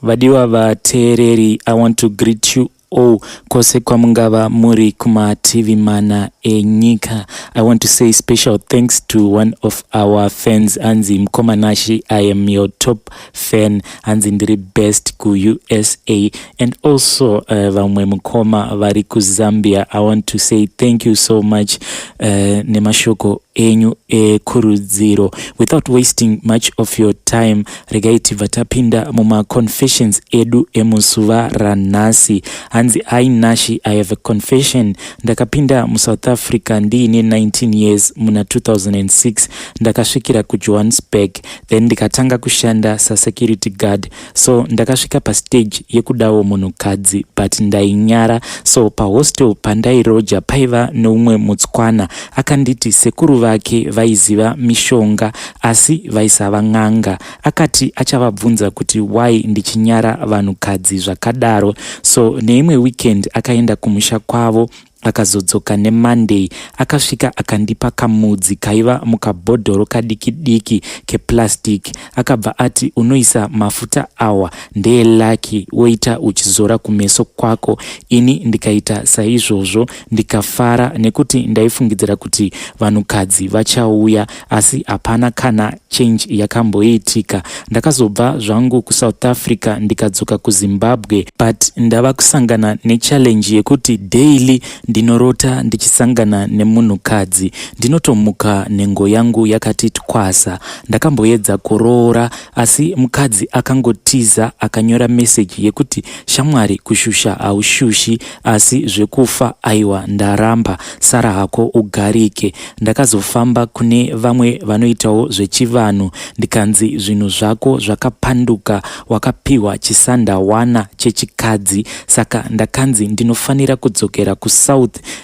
Vadiwa vateereri, I want to greet you all kwose kwamungava muri kumativi mana enyika. I want to say special thanks to one of our fans, anzi Mukoma Nashi, I am your top fan, hanzi ndiri best kuUSA, and also vamwe mukoma vari kuZambia. I want to say thank you so much nemashoko enyu ekurudziro. Without wasting much of your time, regai tibva tapinda mumaconfessions edu emuzuva ranhasi. Hanzi, "Hi Nashi, I have a confession. Ndakapinda muSouth Africa ndiine 19 years muna 2006. Ndakasvikira kuJohannesburg, then ndikatanga kushanda sasecurity guard. So ndakasvika pastage yekudawo munhukadzi, but ndainyara. So pahostel pandairoja paiva neumwe mutswana. Akanditi sekuru vake vaiziva mishonga, asi vaisava n'anga. Akati achavabvunza kuti why ndichinyara vanhukadzi zvakadaro. So neimwe weekend akaenda kumusha kwavo, akazodzoka neMonday. Akasvika akandipa kamudzi kaiva mukabhodhoro kadiki diki keplastic. Akabva ati, 'Unoisa mafuta awa, ndeelucky, woita uchizora kumeso kwako.' Ini ndikaita saizvozvo, ndikafara nekuti ndaifungidzira kuti vanhukadzi vachauya, asi hapana kana change yakamboitika. Ndakazobva zvangu kuSouth Africa, ndikadzoka kuZimbabwe, but ndava kusangana nechallenge yekuti daily ndinorota ndichisangana nemunhukadzi. Ndinotomuka nhengo yangu yakati twasa. Ndakamboedza kuroora, asi mukadzi akangotiza, akanyora meseji yekuti, 'Shamwari, kushusha haushushi, asi zvekufa aiwa, ndaramba. Sara hako ugarike.' Ndakazofamba kune vamwe vanoitawo zvechivanhu, ndikanzi zvinhu zvako zvakapanduka, wakapiwa chisandawana chechikadzi. Saka ndakanzi ndinofanira kudzokera kuSouth,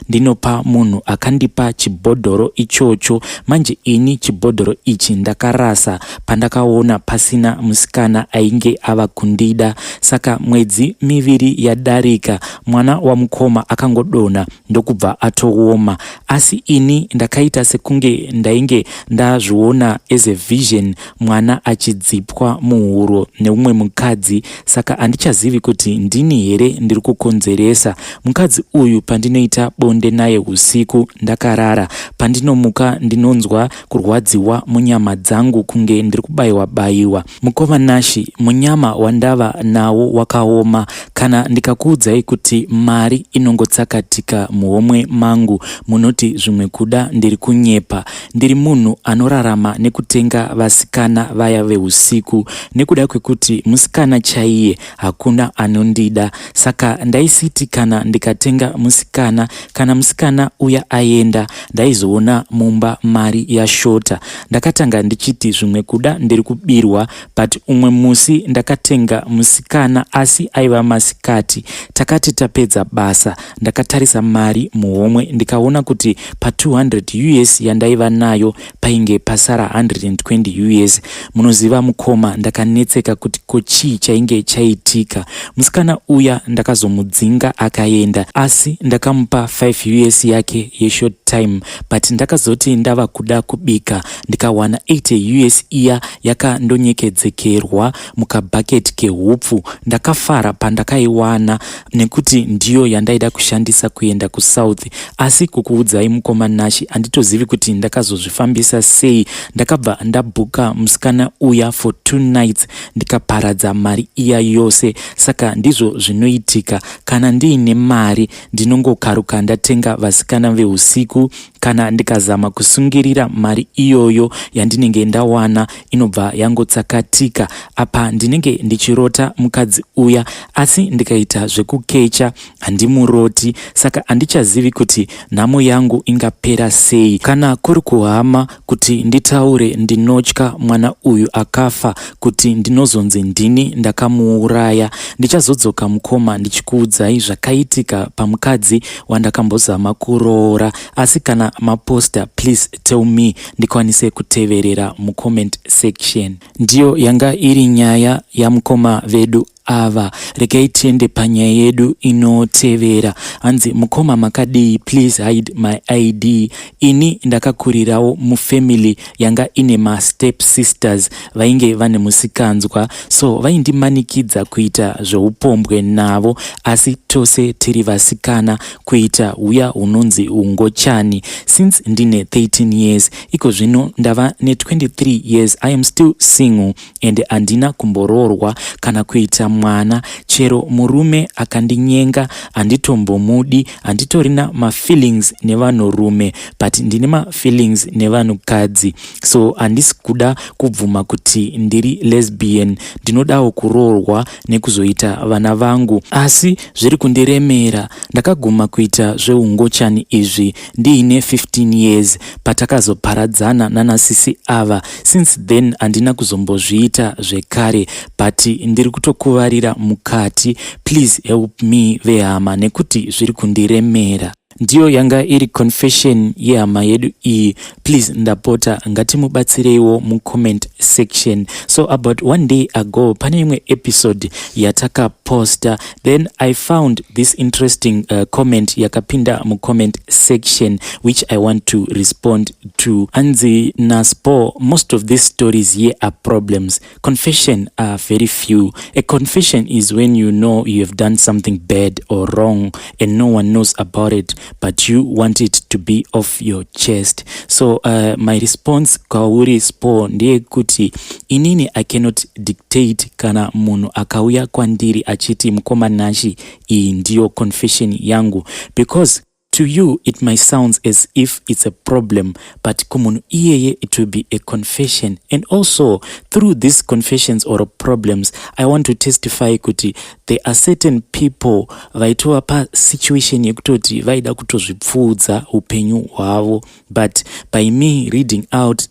ndinopa munhu akandipa chibhodhoro ichocho. Manje ini chibhodhoro ichi ndakarasa pandakaona pasina musikana ainge ava kundida. Saka mwedzi 2 yadarika, mwana wamukoma akangodonha ndokubva atooma. Asi ini ndakaita sekunge ndainge ndazviona as a vision, mwana achidzipwa muhuro neumwe mukadzi. Saka handichazivi kuti ndini here ndiri kukonzeresa. Mukadzi uyu, pandinoita bonde naye usiku ndakarara, pandinomuka ndinonzwa kurwadziwa munyama dzangu, kunge ndiri kubayiwa bayiwa. Mukoma Nashi, munyama wandava nawo wakaoma. Kana ndikakuudzai kuti mari inongotsakatika muhomwe mangu, munoti zvimwe kuda ndiri kunyepa. Ndiri munhu anorarama nekutenga vasikana vaya veusiku, nekuda kwekuti musikana chaiye hakuna anondida. Saka ndaisiti kana ndikatenga musikana, kana musikana uya aenda, ndaizoona mumba mari yashota. Ndakatanga ndichiti zvimwe kuda ndiri kubirwa, but umwe musi ndakatenga musikana, asi aiva masikati. Takati tapedza basa, ndakatarisa mari muhomwe, ndikaona kuti pa200 US yandaiva nayo painge pasara 120 US. Munoziva mukoma, ndakanetseka kuti ko chii chainge chaitika. Musikana uya ndakazomudzinga akaenda, asi ndakamupa 5 US yake yeshort time. But ndakazoti ndava kuda kubika, ndikawana 80 US iya yakandonyekedzekerwa mukabhaketi kehupfu. Ndakafara pandakaiwana nekuti ndiyo yandaida kushandisa kuenda kuSouth. Asi kukuudzai mukoma Nashi, handitozivi kuti ndakazozvifambisa sei. Ndakabva ndabhuka musikana uya for 2 nights, ndikaparadza mari iya yose. Saka ndizvo zvinoitika kana ndiine mari, ndinongokaruka ndatenga vasikana veusiku. Kana ndikazama kusungirira mari iyoyo yandinenge ndawana, inobva yangotsakatika. Apa ndinenge ndichirota mukadzi uya, asi ndikaita zvekukecha handimuroti. Saka handichazivi kuti nhamo yangu ingapera sei. Kana kuri kuhama, kuti nditaure ndinotya mwana uyu akafa, kuti ndinozonzi ndini ndakamuuraya. Ndichazodzoka mukoma ndichikuudzai zvakaitika pamukadzi wandakambozama kuroora. Asi kana maposta, please tell me ndikwanise kuteverera mucomment section." Ndiyo yanga iri nyaya yamukoma vedu. Ava. Regai tiende panyaya yedu inotevera. Hanzi, "Mukoma, makadii? Please hide my ID. Ini ndakakurirawo mufamily yanga ine mastep sisters vainge vane musikanzwa, so vaindimanikidza kuita zveupombwe navo, asi tose tiri vasikana, kuita huya hunonzi ungochani. Since ndine 13 years, iko zvino ndava ne23 years, I am still single and handina kumboroorwa kana kuita mwana. Chero murume akandinyenga handitombomudi. Handitorina mafeelings nevanhurume, but ndine mafeelings nevanhukadzi, so handisi kuda kubvuma kuti ndiri lesbian. Ndinodawo kuroorwa nekuzoita vana vangu, asi zviri kundiremera. Ndakaguma kuita zveungochani izvi ndiine 15 years, patakazoparadzana nanasisi ava. Since then handina kuzombozviita zvekare, but ndiri kutokuvarira mukati. Please help me, vehama, nekuti zviri kundiremera." Ndiyo yanga iri confession yehama yedu iyi. Please, ndapota, ngatimubatsireiwo mucomment section. So about one day ago, pane imwe episode yatakaposta, then I found this interesting comment yakapinda mucomment section, which I want to respond to. Anzi naspo, "Most of these stories here are problems. Confession are very few. A confession is when you know you have done something bad or wrong and no one knows about it, but you want it to be off your chest." So my response kwauri, Spo, ndeyekuti inini I cannot dictate kana munhu akauya kwandiri achiti, "Mukoma Nashi, iyi ndiyo confession yangu," because to you it might sound as if it's a problem, but kumunhu iyeye it will be a confession. And also, through these confessions or problems, I want to testify kuti there are certain people vaitova pasituation yekutoti vaida kutozvipfuudza upenyu hwavo, but by me reading out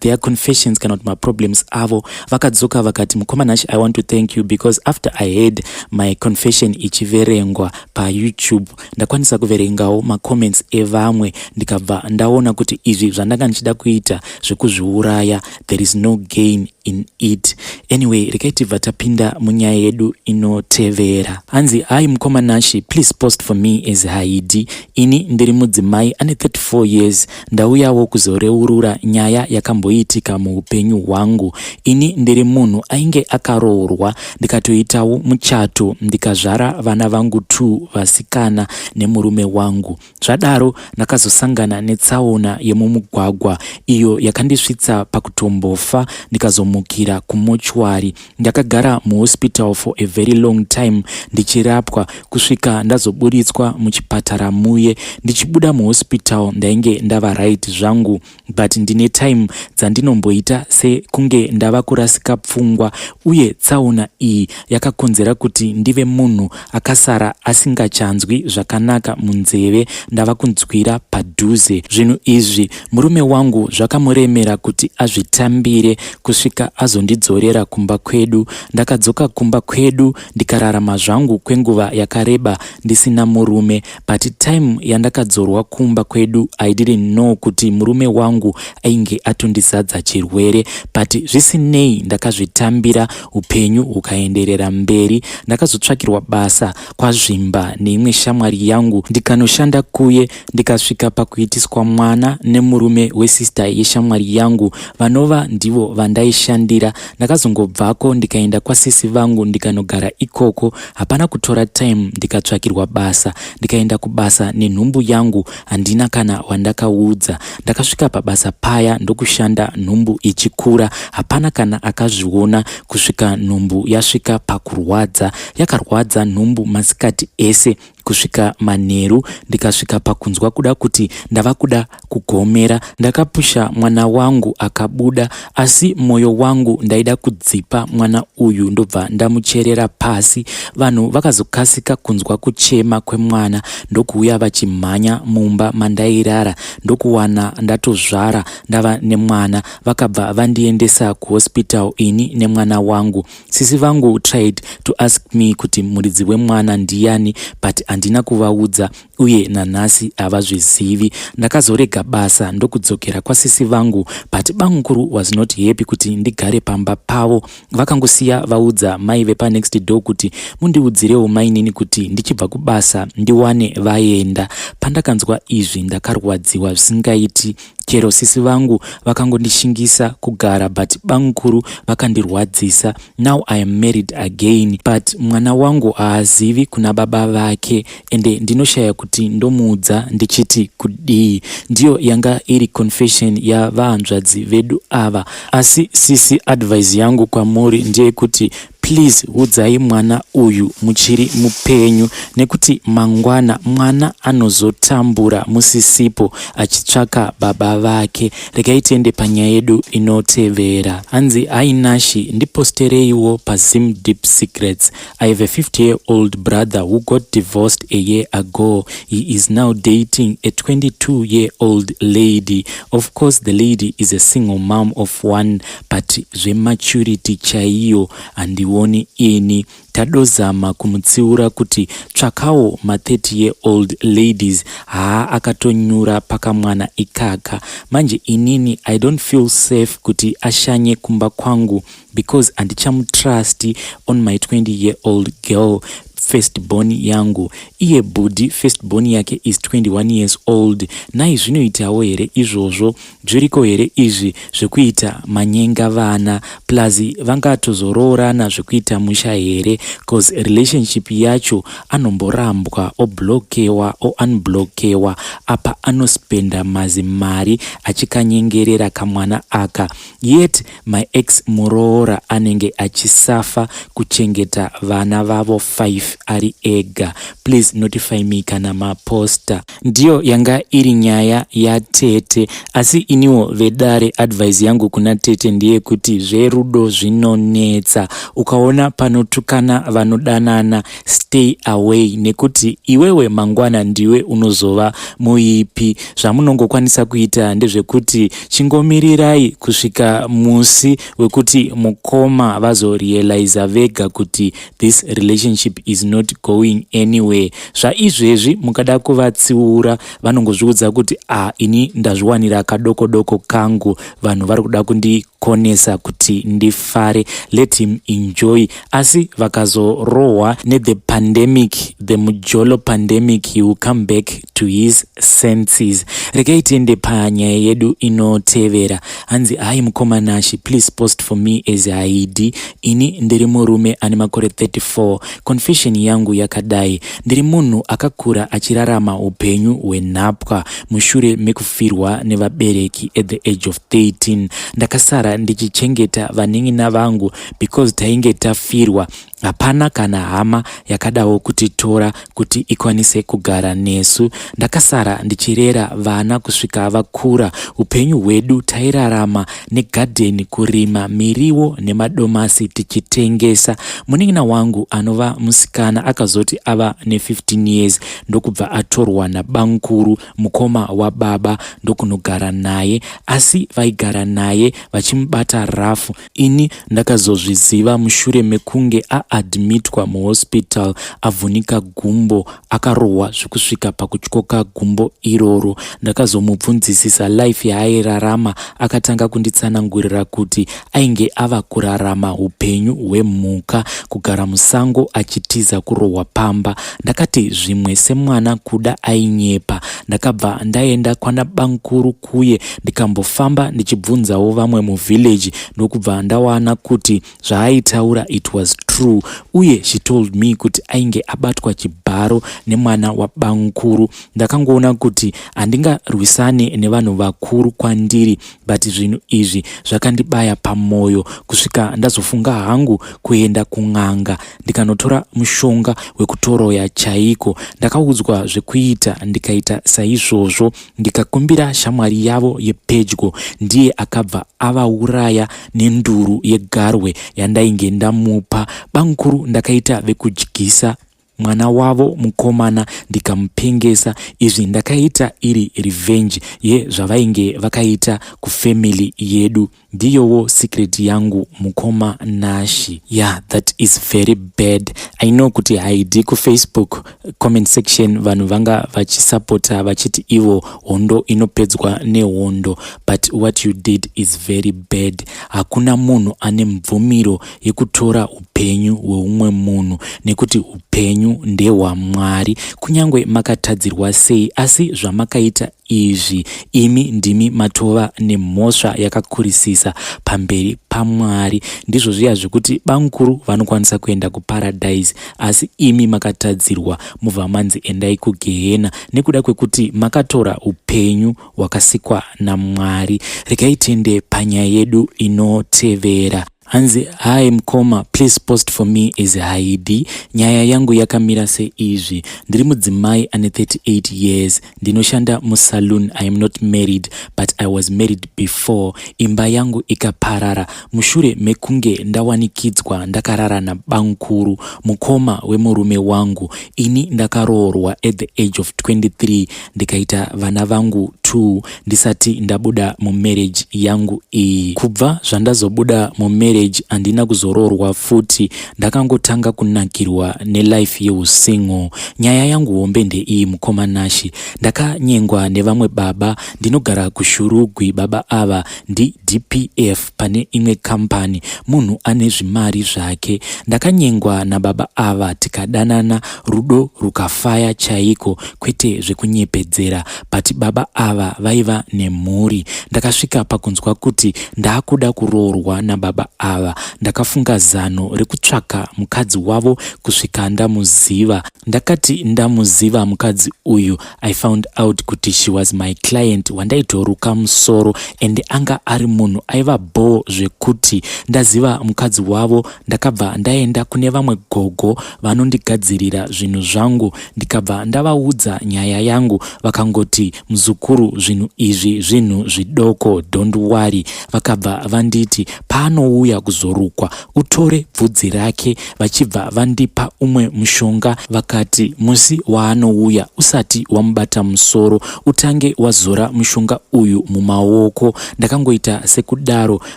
their confessions kana kuti maproblems avo, vakadzoka vakati, "Mukoma Nashi, I want to thank you because after I heard my confession ichiverengwa paYouTube, ndakwanisa kuverengawo macomments evamwe, ndikabva ndaona kuti izvi zvandanga ndichida kuita zvekuzviuraya, there is no gain in it." Anyway, regai tibva tapinda munyaya yedu inotevera. Hanzi, "Hi Mukoma Nashi, please post for me as Haidi. Ini ndiri mudzimai ane 34 years. Ndauyawo kuzoreurura nyaya yakamboitika muupenyu hwangu. Ini ndiri munhu ainge akaroorwa, ndikatoitawo muchato, ndikazvara vana vangu 2 vasikana nemurume wangu. Zvadaro ndakazosangana netsaona yemumugwagwa iyo yakandisvitsa pakutombofa, ndikazomukira kumochwari. Ndakagara muhospital for a very long time ndichirapwa, kusvika ndazoburitswa muchipatara muye. Ndichibuda muhospital ndainge ndava right zvangu, but ndine time dzandinomboita sekunge ndava kurasika pfungwa, uye tsaona iyi yakakonzera kuti ndive munhu akasara asingachanzwi zvakanaka munzeve, ndava kunzwira padhuze. Zvinhu izvi murume wangu zvakamuremera kuti azvitambire, kusvika azondidzorera kumba kwedu. Ndakadzoka kumba kwedu, ndikararama zvangu kwenguva yakareba ndisina murume, but time yandakadzorwa kumba kwedu, I didn't know kuti murume wangu ainge atondizadza chirwere. But zvisinei, ndakazvitambira, upenyu hukaenderera mberi. Ndakazotsvakirwa basa kwaZvimba neimwe shamwari yangu, ndikanoshanda kuye, ndikasvika pakuitiswa mwana nemurume wesister yeshamwari yangu, vanova ndivo vandaishandira. Ndakazongobvako, ndikaenda kwasisi vangu, ndikanogara ikoko. Hapana kutora time, ndikatsvakirwa basa, ndikaenda kubasa nenhumbu yangu. Handina kana wandakaudza. Ndakasvika pabasa paya ndokushanda nhumbu ichikura. Hapana kana akazviona kusvika nhumbu yasvika pakurwadza. Yakarwadza nhumbu masikati ese kusvika manheru, ndikasvika pakunzwa kuda kuti ndava kuda kugomera. Ndakapusha mwana wangu akabuda, asi mwoyo wangu ndaida kudzipa mwana uyu, ndobva ndamucherera pasi. Vanhu vakazokasika kunzwa kuchema kwemwana, ndokuuya vachimhanya mumba mandairara, ndokuwana ndatozvara, ndava nemwana. Vakabva vandiendesa kuhospital ini nemwana wangu. Sisi vangu tried to ask me kuti muridzi wemwana ndiani, but handina. Handina kuvaudza uye nanhasi havazvizivi. Ndakazorega basa ndokudzokera kwasisi vangu, but bamukuru was not happy kuti ndigare pamba pavo. Vakangosiya vaudza mai vepanext door kuti mundiudzirewo mainini kuti ndichibva kubasa ndiwane vaenda. Pandakanzwa izvi ndakarwadziwa zvisingaiti. Chero sisi vangu vakangondishingisa kugara, but bamukuru vakandirwadzisa. Now I am married again, but mwana wangu haazivi kuna baba vake, ende ndinoshaya kuti ndomuudza ndichiti kudii. Ndiyo yanga iri confession yavahanzvadzi vedu ava. Asi sisi, advice yangu kwamuri ndeyekuti please udzai mwana uyu muchiri mupenyu, nekuti mangwana mwana anozotambura musisipo achitsvaka baba vake. Regai tiende panyaya yedu inotevera. Hanzi, "Hi Nashi, ndipostereiwo paZim Deep Secrets. I have a 50 year old brother who got divorced a year ago. He is now dating a 22 year old lady. Of course the lady is a single mom of one, but zvematurity chaiyo handioni ini. Tadozama kumutsiura kuti tsvakawo ma30 year old ladies, haa, akatonyura pakamwana ikaka. Manje inini I don't feel safe kuti ashanye kumba kwangu because handichamutrust on my 20 year old girl, first born yangu. Iye bhudhi, first born yake is 21 years old. Nai, zvinoitawo here izvozvo? Zviriko here izvi zvekuita manyenga vana? Plus vangatozoroorana zvekuita musha here? 'Cause relationship yacho anomborambwa, oblockewa, ounblockewa. Apa anospenda mazimari achikanyengerera kamwana aka, yet my ex muroora anenge achisafa kuchengeta vana vavo 5 ari ega. Please notify me kana maposta." Ndiyo yanga iri nyaya yatete. Asi iniwo vedare, advice yangu kuna tete ndeyekuti zverudo zvinonetsa. Ukaona panotukana vanodanana, stay away, nekuti iwewe mangwana ndiwe unozova muipi. Zvamunongokwanisa kuita ndezvekuti chingomirirai kusvika musi wekuti mukoma vazorealiza vega kuti this relationship is not going anywhere. Zvaizvezvi mukada kuvatsiura, vanongozviudza kuti, "A, ah, ini ndazviwanira kadoko doko kangu, vanhu vari kuda kundikonesa kuti ndifare, let him enjoy." Asi vakazorohwa nethe pandemic, the mujolo pandemic, he will come back to his senses. Regai tiende panyaya yedu inotevera. Hanzi, "Hi mukoma Nashi, please post for me as Haidi. Ini ndiri murume ane makore 34. Confession yangu yakadai: ndiri munhu akakura achirarama upenyu hwenhapwa mushure mekufirwa nevabereki at the age of 13. Ndakasara ndichichengeta vanin'ina vangu because tainge tafirwa, hapana kana hama yakadawo kutitora kuti ikwanise kugara nesu. Ndakasara ndichirera vana kusvika vakura. Upenyu hwedu tairarama negadheni, kurima miriwo nemadomasi tichitengesa. Munin'ina wangu anova musikana akazoti ava ne15 years ndokubva atorwa nabankuru, mukoma wababa, ndokunogara naye. Asi vaigara naye vachimubata rafu. Ini ndakazozviziva mushure mekunge aadmitwa muhospital avhunika gumbo, akarohwa zvekusvika pakutyoka gumbo iroro. Ndakazomubvunzisisa life yaairarama, akatanga kunditsanangurira kuti ainge ava kurarama upenyu hwemhuka, kugara musango achitiza kurohwa pamba. Ndakati zvimwe semwana kuda ainyepa. Ndakabva ndaenda kwana bankuru kuye, ndikambofamba ndichibvunzawo vamwe muvillage, ndokubva ndawana kuti zvaaitaura, it was true. Uye she told me kuti ainge abatwa chibharo nemwana wabankuru. Ndakangoona kuti handingarwisane nevanhu vakuru kwandiri, but zvinhu izvi zvakandibaya pamwoyo kusvika ndazofunga hangu kuenda kun'anga ndikanotora mushonga wekutoroya chaiko. Ndakaudzwa zvekuita, ndikaita saizvozvo, ndikakumbira shamwari yavo yepedyo, ndiye akabva avauraya nenduru yegarwe yandainge ndamupa. Bankuru ndakaita vekudyisa mwana wavo mukomana ndikamupengesa. Izvi ndakaita iri revenge yezvavainge vakaita kufamily yedu. Ndiyowo secret yangu, mukoma Nashi." Yeah, that is very bad. I know kuti haidi kuFacebook comment section vanhu vanga vachisapota vachiti ivo hondo inopedzwa nehondo, but what you did is very bad. Hakuna munhu ane mvumiro yekutora upenyu hweumwe munhu, nekuti upenyu ndehwaMwari. Kunyange makatadzirwa sei, asi zvamakaita izvi, imi ndimi matova nemhosva yakakurisisa pamberi paMwari. Ndizvo zviya zvekuti bamukuru vanokwanisa kuenda kuparadise, asi imi makatadzirwa mubva manzi endai kugehena nekuda kwekuti makatora upenyu hwakasikwa naMwari. Regai tiende panyaya yedu inotevera. Hanzi, "Hi mukoma, please post for me as Haidi. Nyaya yangu yakamira seizvi. Ndiri mudzimai ane 38 years, ndinoshanda musaloon. I am not married, but I was married before. Imba yangu ikaparara mushure mekunge ndawanikidzwa ndakarara nabamukuru, mukoma wemurume wangu. Ini ndakaroorwa at the age of 23, ndikaita vana vangu 2 ndisati ndabuda mumarriage yangu iyi. Kubva zvandazobuda mumarriage, handina kuzoroorwa futi. Ndakangotanga kunakirwa nelife yeusingle. Nyaya yangu hombe ndeiyi, mukoma Nashi. Ndakanyengwa nevamwe baba. Ndinogara kuShurugwi. Baba ava ndiDPF pane imwe kambani, munhu ane zvimari zvake. Ndakanyengwa nababa ava, tikadanana, rudo rukafaya chaiko, kwete zvekunyepedzera, but baba ava vaiva nemhuri. Ndakasvika pakunzwa kuti ndaakuda kuroorwa nababa ava. Ndakafunga zano rekutsvaka mukadzi wavo kusvika ndamuziva. Ndakati ndamuziva mukadzi uyu, I found out kuti she was my client wandaitoruka musoro, ende anga ari munhu aiva bho zvekuti. Ndaziva mukadzi wavo, ndakabva ndaenda kune vamwe gogo vanondigadzirira zvinhu zvangu, ndikabva ndavaudza nyaya yangu. Vakangoti, 'Muzukuru, zvinhu izvi zvinhu zvidoko, don't worry.' Vakabva vanditi paanouya kuzorukwa, utore bvudzi rake." Vachibva vandipa umwe mushonga, vakati musi waanouya, usati wamubata musoro, utange wazora mushonga uyu mumaoko. Ndakangoita sekudaro,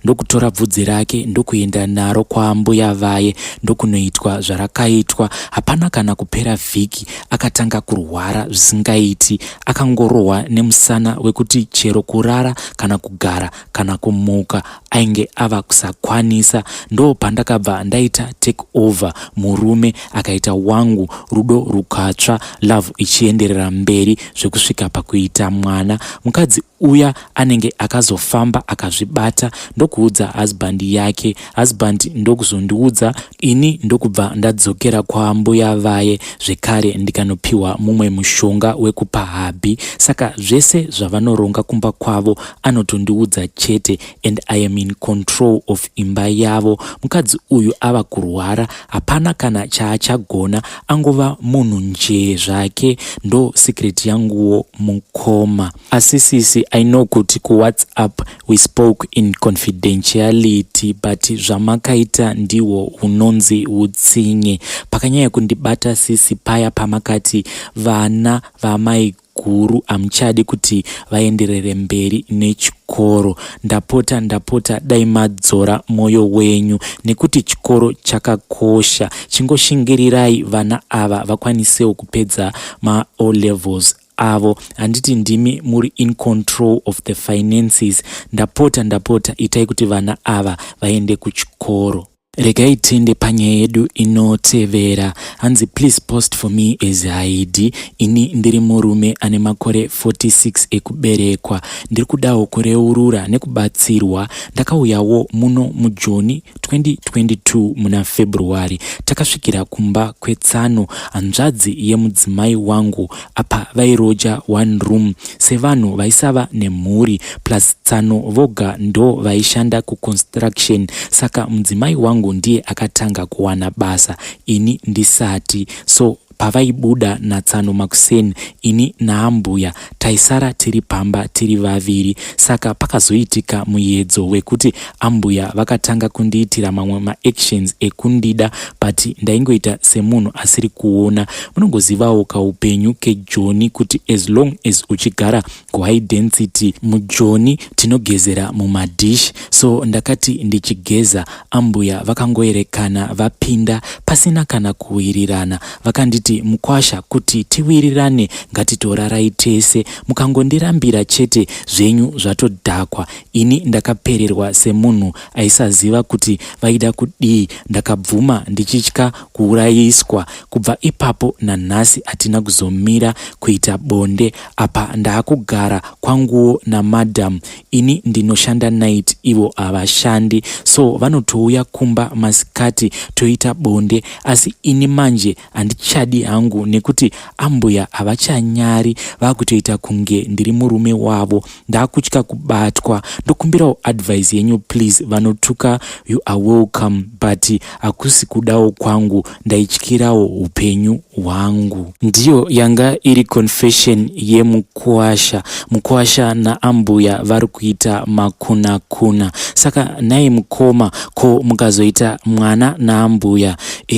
ndokutora bvudzi rake, ndokuenda naro kwaambuya vaye, ndokunoitwa zvarakaitwa. Hapana kana kupera vhiki, akatanga kurwara zvisingaiti. Akangorohwa nemusana wekuti chero kurara kana kugara kana kumuka ainge ava kusakwanisa. Ndo pandakabva ndaita take over murume, akaita wangu. Rudo rukatsva, love ichienderera mberi zvekusvika pakuita mwana. Mukadzi uya anenge akazofamba akazvibata, ndokuudza husband yake. Husband ndokuzondiudza ini, ndokubva ndadzokera kwaambuya vaye zvekare, ndikanopiwa mumwe mushonga wekupa hubby. Saka zvese zvavanoronga kumba kwavo anotondiudza chete, and I am in control of imba yavo. Mukadzi uyu ava kurwara, hapana kana chaachagona, angova munhu njee zvake. Ndo secret yanguwo, mukoma. Asi sisi, I know kuti kuWhatsApp we spoke in confidentiality, but zvamakaita ndihwo hunonzi utsinye. Pakanyanya kundibata, sisi, paya pamakati vana vamai guru hamuchadi kuti vaenderere mberi nechikoro. Ndapota, ndapota, dai madzora mwoyo wenyu, nekuti chikoro chakakosha. Chingoshingirirai vana ava vakwanisewo kupedza maO levels avo. Handiti ndimi muri in control of the finances? Ndapota, ndapota, itai kuti vana ava vaende kuchikoro." Regai tiende panyaya yedu inotevera. Hanzi, "Please post for me as Haidi. Ini ndiri murume ane makore 46 ekuberekwa. Ndiri kudawo kureurura nekubatsirwa. Ndakauyawo muno muJoni 2022 muna February. Takasvikira kumba kwetsano, hanzvadzi yemudzimai wangu. Apa vairoja one room sevanhu vaisava nemhuri, plus tsano voga ndo vaishanda kuconstruction. Saka mudzimai wangu ndiye akatanga kuwana basa, ini ndisati. So Pavaibuda natsano makuseni, ini naambuya taisara tiri pamba tiri vaviri. Saka pakazoitika muyedzo wekuti ambuya vakatanga kundiitira mamwe maactions ekundida, but ndaingoita semunhu asiri kuona. Munongozivawo kaupenyu kejoni kuti as long as uchigara kuhigh density mujoni, tinogezera mumadhishi. So ndakati ndichigeza, ambuya vakangoerekana vapinda pasina kana kuwirirana. Vakanditi, "Mukwasha, kuti tiwirirane ngatitorarai tese. Mukangondirambira chete, zvenyu zvatodhakwa." Ini ndakapererwa semunhu aisaziva kuti vaida kudii. Ndakabvuma ndichitya kuurayiswa. Kubva ipapo nanhasi hatina kuzomira kuita bonde. Apa ndaakugara kwanguwo namadam. Ini ndinoshanda night, ivo havashandi, so vanotouya kumba masikati toita bonde. Asi ini manje handichadi hangu nekuti ambuya havachanyari, vakutoita kunge ndiri murume wavo. Ndaakutya kubatwa. Ndokumbirawo advice yenyu, please. Vanotuka, you are welcome, but hakusi kudawo kwangu, ndaityirawo upenyu hwangu. Ndiyo yanga iri confession yemukuwasha. Mukuwasha naambuya vari kuita makunakuna. Saka nai mukoma, ko mukazoita mwana naambuya,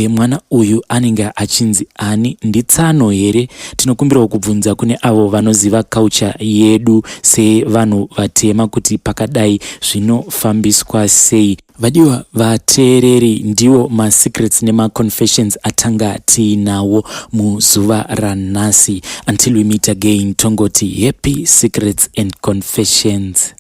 mwana uyu anenge achinzi ani? Nditsano here? Tinokumbirawo kubvunza kune avo vanoziva culture yedu sevanhu vatema kuti pakadai zvinofambiswa sei. Vadiwa vateereri, ndiwo masecrets nemaconfessions atanga tiinawo muzuva ranhasi. Until we meet again, tongoti happy secrets and confessions.